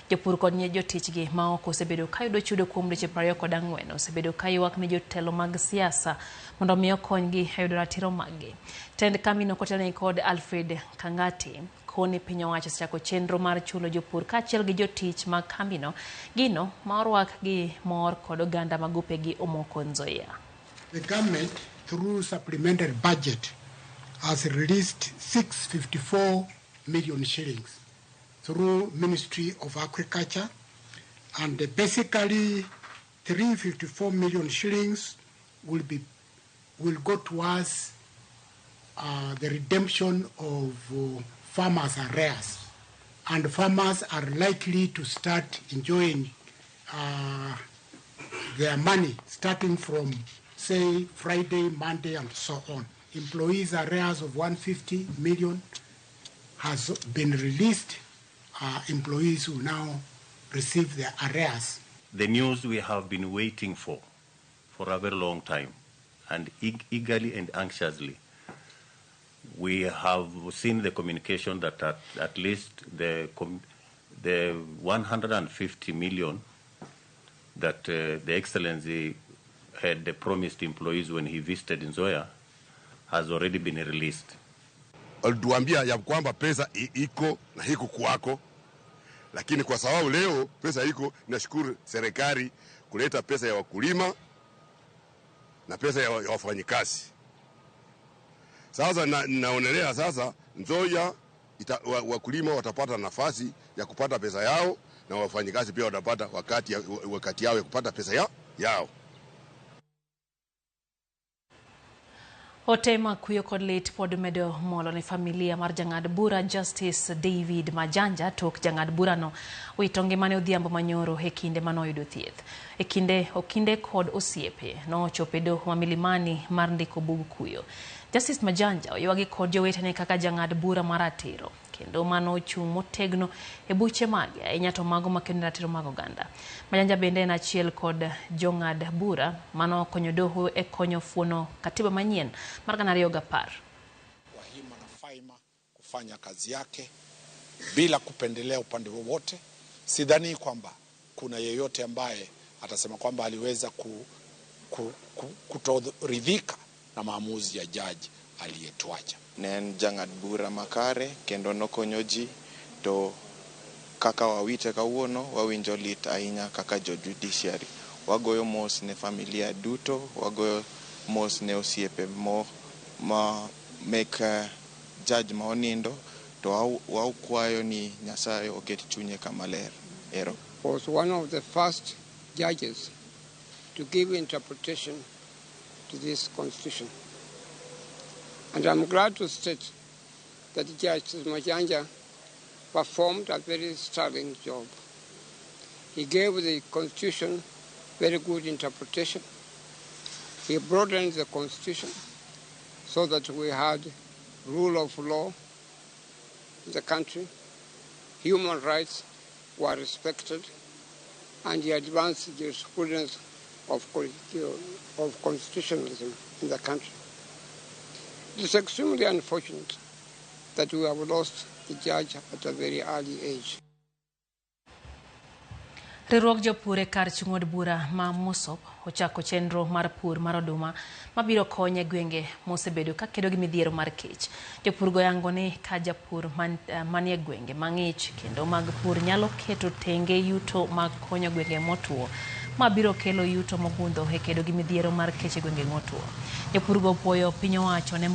Jopur kod jotichgi ma ok osebedo kayudo chudo kuom dweche 24 osebedo kaywak ne jotelo mag siasa mondo mi okonygi e yudo ratiro maggi. Tend kambino kotelnegi kod Alfred Kangati koni piny owacho osechako chenro mar chulo jopur kaachiel gi jotich mag kambino, gino ma orwak gi mor kod oganda ma gopegi omoko Nzoia. The government, through supplementary budget, has released 654 million shillings through Ministry of Agriculture, and basically 354 million shillings will go towards the redemption of farmers' arrears, and farmers are likely to start enjoying their money starting from, say, Friday, Monday, and so on. Employees' arrears of 150 million has been released. Employees will now receive their arrears. The news we have been waiting for a very long time, and eagerly and anxiously, we have seen the communication that at least the 150 million that the Excellency had promised employees when he visited Nzoia has already been released. Walituambia ya kwamba pesa iko na hiko kuwako, lakini kwa sababu leo pesa iko, nashukuru serikali kuleta pesa ya wakulima na pesa ya wafanyikazi. Sasa naonelea sasa Nzoia Wakulima watapata nafasi ya kupata pesa yao na wafanyikazi pia watapata wakati yao ya kupata pesa yao. Ote makuyo kod lit pod medo molo ne familia mar jang'ad bura Justice David Majanja tok jang'ad burano wito ngimane odhiambo manyoro e kinde manoyudo thieth. E kinde okinde kod osiepe nochopo e doho ma Milimani mar ndiko bug kuyo. Justice Majanja oywagi kod jowetene kaka jang'ad bura maratiro kendo mano ochung' motegno e buche mage ahinya to mago makedo ne ratiro mag oganda. Majanja bende en achiel kod jong'ad bura mano okonyo doho e konyo fuono katiba manyien mar 2010. Wahima na Faima kufanya kazi yake bila kupendelea upande wowote. Sidhani kwamba kuna yeyote ambaye atasema kwamba aliweza kutoridhika na maamuzi ya jaji aliyetuacha. Ne en jang'ad bura makare kendo nokonyo ji to kaka wawite kawuono wawinjo lit ahinya kaka jo judiciary. Wagoyo mos ne familia duto, wagoyo mos ne osiepe ma mek judge ma onindo to wakwayo ni Nyasaye oket chunye kama ler. Ero. Was one of the first judges to give interpretation to this constitution. And I'm glad to state that Justice Majanja performed a very sterling job. He gave the constitution very good interpretation. He broadened the constitution so that we had rule of law in the country, human rights were respected, and he advanced jurisprudence of constitutionalism in the country. It is extremely unfortunate that we have lost the judge at a very early age. Riwruog jopur e kar chung' od bura ma Mosop ochako chenro mar pur mar oduma mabiro konyo e gwenge mosebedo kakedo gi midhiero mar kech. Jopur go yango ni ka japur manie gwenge mang'ich kendo mag pur nyalo keto tenge yuto mag konyo gwenge motuo mabiro kelo yuto mogundho e kedo gi midhiero mar kech e gwenge motuo. Jopur go puoyo piny owacho ne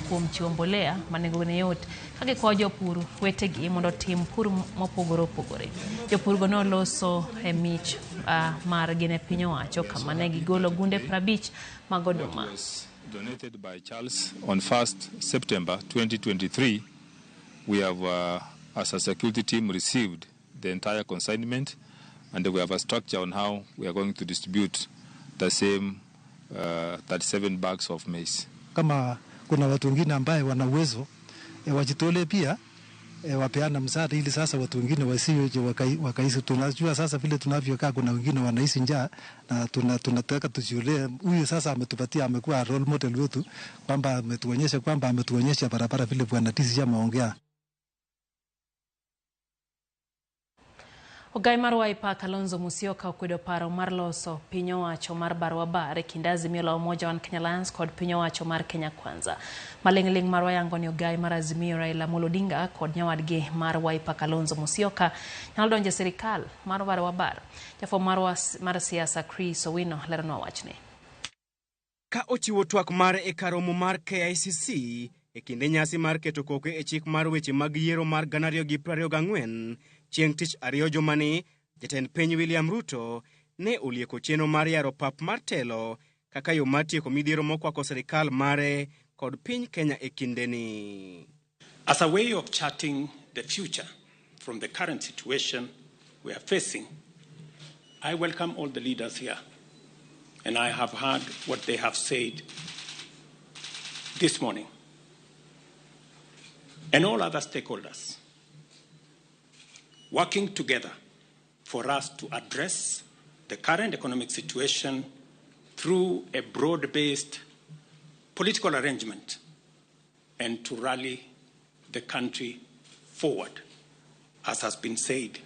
kuom chiwo mbolea ma nengone yot ka gikwayo jopur wetegi mondo otim pur mopogore opogore. Jopur go noloso e mich margi ne piny owacho kama ne gigolo gunde 50 mag oduma. Donated by Charles on 1st September 2023, we have as a security team received the entire consignment, and we have a structure on how we are going to distribute the same 37 bags of maize. Kama kuna watu wengine ambaye wana uwezo wajitolee pia wapeana msaada ili sasa watu wengine wasiwe wakahisi. Tunajua sasa vile tunavyokaa kuna wengine wanaishi njaa na tunataka tujiolee. Huyu sasa ametupatia, amekuwa role model wetu kwamba ametuonyesha kwamba ametuonyesha barabara vile Bwana Tisi ameongea. Ogai mar Wiper Kalonzo Musyoka okwedo paro mar loso piny owacho mar barua bar e kind Azimio la Umoja One Kenya Alliance kod piny owacho mar Kenya Kwanza. Maling'ling' mar wayango ni ogai mar Azimio Raila Amolo Odinga kod nyawadgi mar Wiper Kalonzo Musyoka nyalo donjo e sirikal mar barua bar. Jafwambo mar siasa Chris Owino leronwa wachni. Ka ochiwo twak mare e kar romo mar KICC e kinde nyasi mar keto koke e chik mar weche mag yiero mar 2024 chieng' tich ariyo jumani, jatend piny William Ruto ne olieko chenro mar yaro pap mar telo kaka yo mar tieko midhiero mokwako sirikal mare kod piny Kenya e kindeni. As a way of charting the future from the current situation we are facing, I welcome all the leaders here, and I have heard what they have said this morning, and all other stakeholders, working together for us to address the current economic situation through a broad-based political arrangement and to rally the country forward, as has been said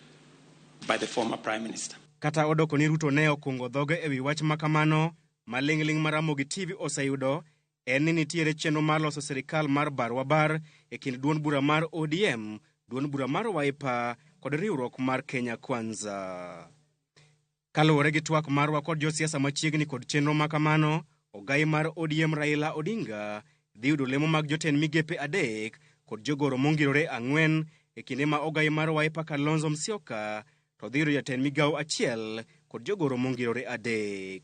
by the former Prime Minister. Kata odoko ni Ruto ne okungo dhoge ewi wach makamano, maling'ling' mar Ramogi TV oseyudo en ni nitiere chenro mar loso sirikal mar barua bar e kind duond bura mar ODM, duond bura mar Wiper kod riwruok mar Kenya Kwanza. Kaluwore gi twak marwa kod josiasa machiegni kod chenro makamano, ogai mar ODM Raila Odinga dhi yudo lemo mag jotend migepe adek kod jogoro mongirore 4 e kinde ma ogai mar Wiper Kalonzo Musyoka to dhi yudo jatend migawo 1 kod jogoro mongirore 3.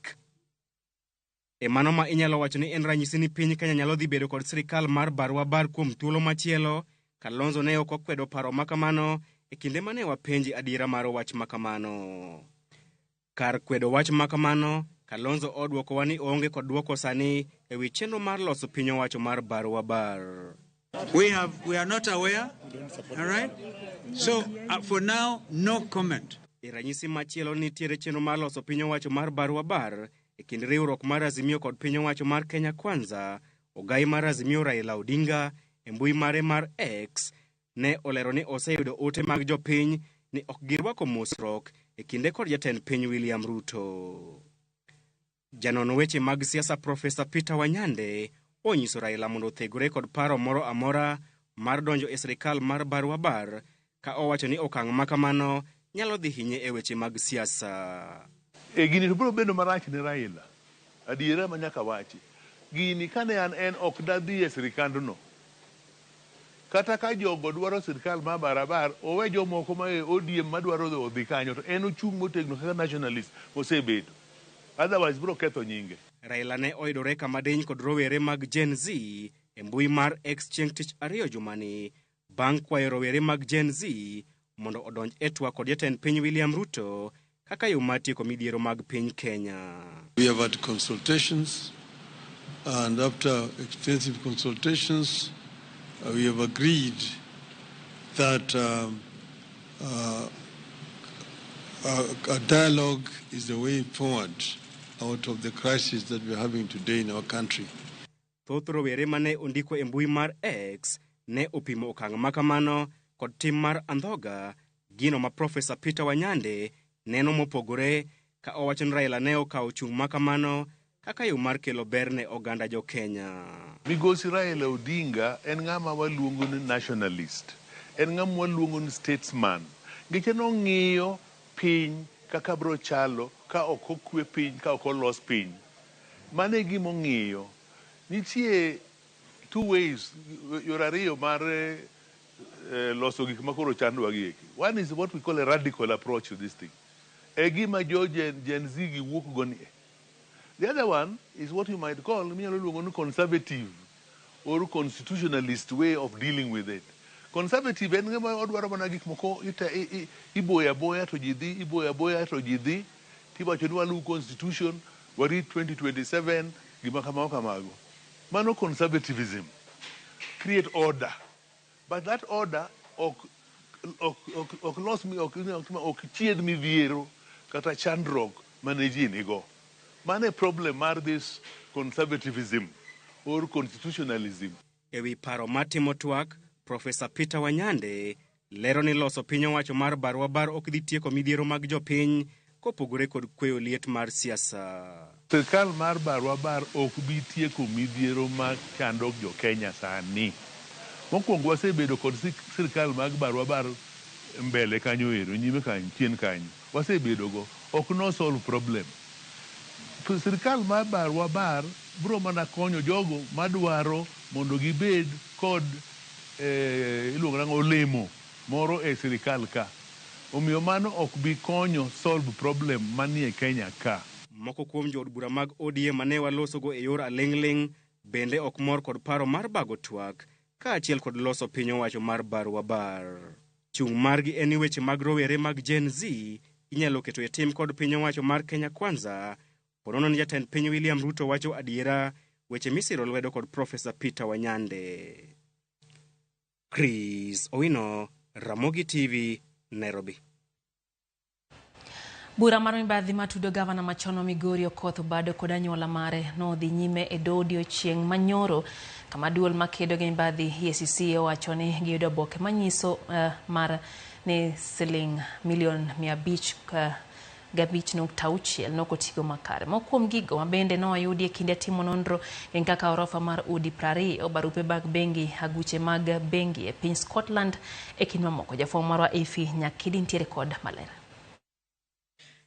E mano ma inyalo wacho ni en ranyisi ni piny Kenya nyalo dhi bedo kod sirikal mar barua bar kuom thuolo machielo. Kalonzo ne ok okwedo paro makamano e kinde mane wapenje adiera mar wach makamano. Kar kwedo wach makamano, Kalonzo odwokowa ni oonge kod dwoko sani e wi chenro mar loso piny owacho mar barua bar. We are not aware, all right? So for now, no comment. E ranyisi machielo nitiere chenro mar loso piny owacho mar barua bar e kind riwruok mar Azimio kod piny owacho mar Kenya Kwanza. Ogai mar Azimio Raila Odinga e mbui mare mar X ne olero ni oseyudo ote mag jopiny ni ok girwako mosruok e kinde kod jatend piny William Ruto. Janon weche mag siasa Profesa Peter Wanyande onyiso Raila mondo othegore kod paro moro amora mar donjo e sirikal mar barua bar ka owacho ni okang' makamano nyalo dhi hinye e weche mag siasa. E gini to biro bedo marach ne Raila. Adiera ma nyaka wachi. Gini kane an en ok dadhi e sirikandno. Kata ka jogo dwaro sirikal mar barabara, owe jomoko ma e ODM madwaro odhi kanyo to en ochung' motegno kaka nationalist mosebedo. Otherwise biro ketho nyinge. Raila ne oyudore kama diny kod rowere mag Gen Z e mbui mar X chieng' tich ariyo jumani bang' kwayo rowere mag Gen Z mondo odonj e twak kod jatend piny William Ruto kaka yo mar tieko midhiero mag piny Kenya. We have had consultations, and after extensive consultations, we have agreed that a dialogue is the way forward out of the crisis that we are having today in our country. Thoth rowere mane ondiko e mbui mar X ne opimo okang' makamano kod tim mar andhoga, gino ma Profesa Peter Wanyande neno mopogore ka owacho ni Raila ne okawo chung' makamano kaka yo mar kelo ber ne oganda jo Kenya. Migosi Raila Odinga en ng'ama waluongo ni nationalist. En ng'ama waluongo ni statesman. Nikech nong'iyo piny kaka biro chalo ka ok okwe piny, ka ok olos piny. Mano e gima ong'iyo. Nitie two ways, yore ariyo mar loso gik makoro chandowa gi eki. One is what we call a radical approach to this thing. E gima jo Gen Z gi wuok go ni. The other one is what you might call, minyalo luongo ni conservative or constitutionalist way of dealing with it. Conservative en ng'ama odwaro mana gik moko iboyo aboya to ji dhi, iboyo aboya to ji dhi, tiwacho ni waluw constitution, warit 2027, gima kamago kamago. Mano conservatism. Create order. But that order ok los mi ok chiedh midhiero kata chandruok mane ji nigo. Mano e problem mar this conservatism or constitutionalism. E wi paro mar timo twak, Profesa Peter Wanyande lero ni loso piny owacho mar barua bar ok dhi tieko midhiero mag jopiny kopogore kod kweyo liet mar siasa. Sirkal mar barua bar ok bi tieko midhiero ma chando jo Kenya sani. Mokwongo wasebedo kod sirkal mag barua bar mbele kanyo ero, nyime kanyo, chien kanyo. Wasebedo go. Ok no solve problem. Sirkal mar barua bar biro mana konyo jogo madwaro mondo gibed kod iluongo nang'o olemo moro e sirikal ka. Omiyo mano ok bi konyo solve problem manie Kenya ka. Moko kuom jood bura mag ODM mane walosogo e yor aling'ling' bende ok mor kod paro mar bago twak kaachiel kod loso piny owacho mar barua bar. Chung' margi en ni weche mag rowere mag Gen Z inyalo keto e tim kod piny owacho mar Kenya Kwanza ponono ni jatend piny William Ruto wacho adiera weche misiro lwedo kod Profesa Peter Wanyande. Chris Owino, Ramogi TV, Nairobi. Bura mar mibadhi matudo gavana machon ma Migori Okoth Obado kod anyuola mare nodhi nyime e doho odiochieng' manyoro kama duol makedo gi mibadhi EACC owacho ni giyudo oboke manyiso mar ni siling milion 505.6 nokotigo makare. Moko kuom gigo mabende noyudi e kinde timo nonro gin kaka orofa mar udi 20, barupe mag bengi, aguche mag bengi e piny Scotland e kind mamoko. Jafwambo marwa Efi Nyakidi nitiere kod maler.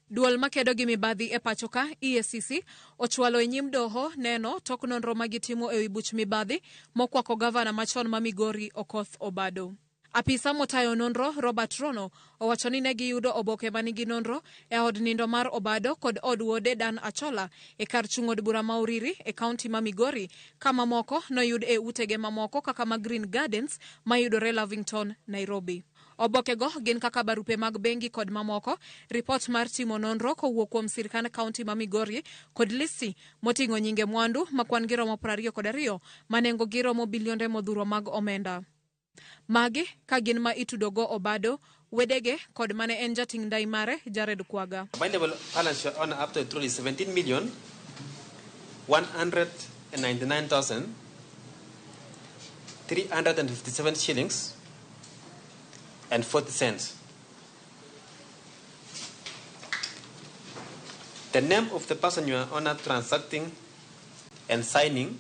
Duol makedo gi mibadhi e pacho ka EACC ochwalo e nyim doho neno tok nonro ma gitimo ewi buch mibadhi mokwako gavana machon ma Migori Okoth Obado. Apisa motayo nonro Robert Rono owacho ni ne giyudo oboke manigi nonro e od nindo mar Obado kod od wuode Dan Achola e kar chung' od bura ma Uriri e kaunti ma Migori ka mamoko noyud e utege mamoko kaka ma Green Gardens mayudore Lavington, Nairobi. Obokego gin kaka barupe mag bengi kod mamoko, ripot mar timo nonro kowuok kuom sirkand kaunti ma Migori kod listi moting'o nyinge mwandu ma kwan gi romo 22 ma nengo gi romo bilionde modhuro mag omenda. Magi ka gin ma itudogo Obado, wedege kod mane en jating' ndai mare Jared Kwaga. Available balance, Your Honor, after withdrawal is 17,199,357 shillings and 40 cents. The name of the person, Your Honor, transacting and signing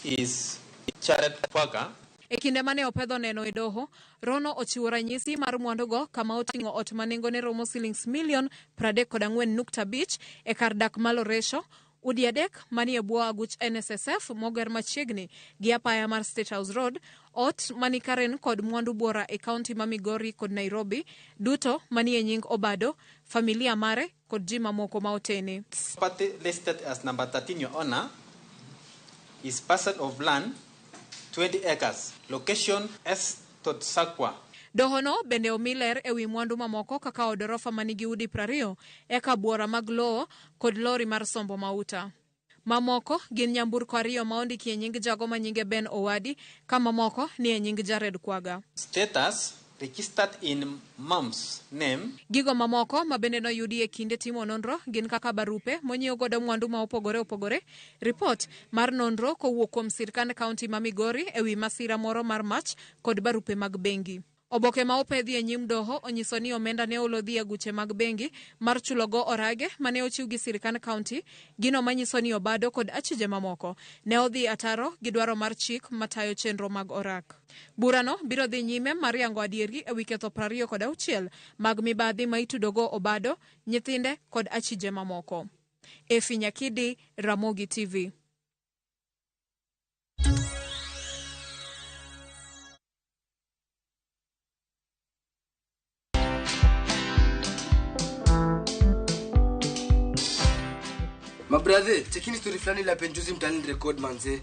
is Jared Kwaga. E kinde mane opedho neno e doho, Rono ochiwo ranyisi mar mwandugo kama oting'o ot ma nengone romo silings milion 34.5 e kar dak ma Loresho, udi adek manie bwo aguch NSSF moger machiegni gi apaya mar State House Road, ot mani Karen kod mwandu buora e kaunti ma Migori kod Nairobi, duto manie nying Obado, familia mare kod ji mamoko ma otene. Property listed as number 13, Your Honor, is parcel of land 20 acres, location S. Totsakwa. Dohono bende omi ler ewi mwandu mamoko kaka od orofa manigi udi 20, eka buora mag lowo kod lori mar sombo mauta. Mamoko gin nyamburko ariyo ma ondiki e nying jago ma nyinge Ben Owadi ka mamoko ni e nying Jared Kwaga. Status registered in mom's name. Gigo mamoko ma bende noyudi e kinde timo nonro gin kaka barupe monyiew godo mwandu ma opogore opogore, ripot mar nonro kowuok kuom sirkand kaunti ma Migori ewi masira moro mar mach kod barupe mag bengi. Oboke ma opedhi e nyim doho onyiso ni omenda ne olodhi e guche mag bengi mar chulogo orage mane ochiw gi sirkand kaunti, gino manyiso ni Obado kod achije mamoko ne odhi ataro gi dwaro mar chik matayo chenro mag orak. Burano biro dhi nyime mar yango adieri ewi ketho 26 mag mibadhi ma itudogo Obado, nyithinde kod achije mamoko. Efi Nyakidi, Ramogi TV. Mabrathe, chekini story fulani la penjuzi mtaani record manze.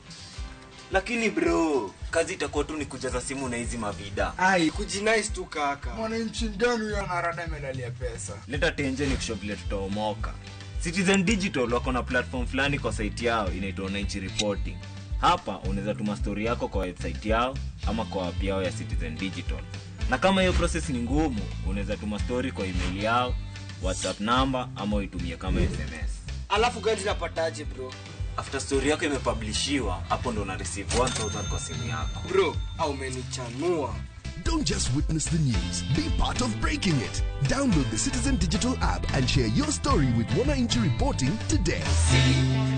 Lakini bro, kazi itakuwa tu ni kujaza simu na hizi mavida. Ai, kujinice tu kaka. Mwananchi mgani huyo anarada medali pesa? Leta tenje ni kusho vile tutaomoka. Citizen Digital wako na platform fulani kwa site yao inaitwa Wananchi Reporting. Hapa unaweza tuma story yako kwa website yao ama kwa app yao ya Citizen Digital. Na kama hiyo process ni ngumu, unaweza tuma story kwa email yao, WhatsApp number ama uitumie kama SMS. Alafu gani napataje bro? After story yako imepublishiwa, hapo ndo una receive 1000 kwa simu yako. Bro, au umenichanua. Don't just witness the news, be part of breaking it. Download the Citizen Digital app and share your story with Wananchi Reporting today.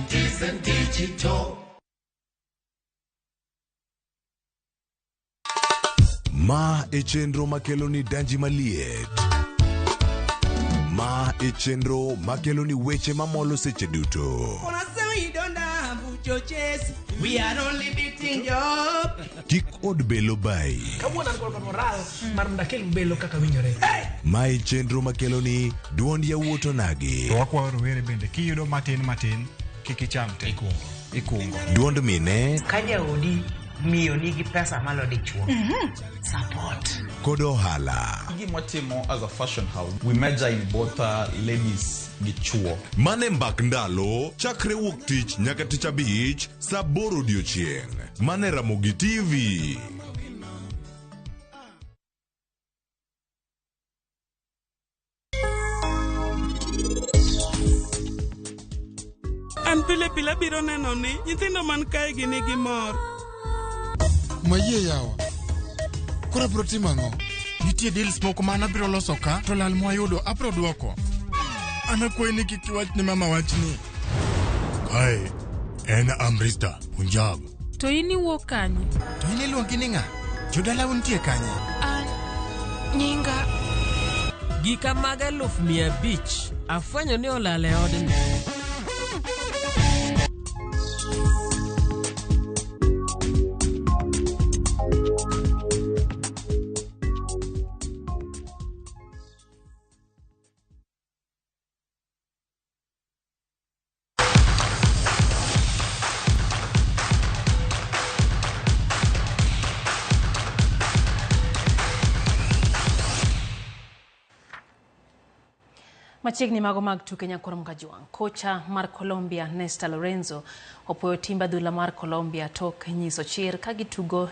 Citizen Digital. Ma e chenro makelo ni danji maliet. Ma e chenro makelo ni weche mamolo seche duto. We are only beating job. Kik od belo bai. Kawuono an kod moral mar mondo akel belo kaka winjore. Ma e chenro makelo ni duond yawuot onagi. To wakwayo rowere bende kiyudo matin matin kik icham te. Ikungo. Duond mine. Ka jaodi miyo nigi pesa malo dichuo. Support. Kod ohala. Gima timo as a fashion house, we major in both ladies gi chuo. Mane mbak ndalo, chakre wuok tich nyaka tich abich, saa 8 odiochieng'. Mane Ramogi TV. An pile pile abiro neno ni nyithindo man kae gi nigi mor. Mayie yawa. Koro abiro timo ang'o? Nitie deals moko ma an abiro loso ka to lal mwayudo abiro duoko. An akwayi ni kik iwach ne mama wachni. Kae en Amritsar, Punjab. To in iwuok kanye? To in iluongi ni ng'a? Jodalau nitie kanye? An nyinga. Gika mag 500,000 afwenyo ni olal e odni. Machiegni mago mag tuke Nyakwar Mkajwang'. Kocha mar Colombia Nesta Lorenzo opuoyo timb adhula mar Colombia tok nyiso chir ka gitugo.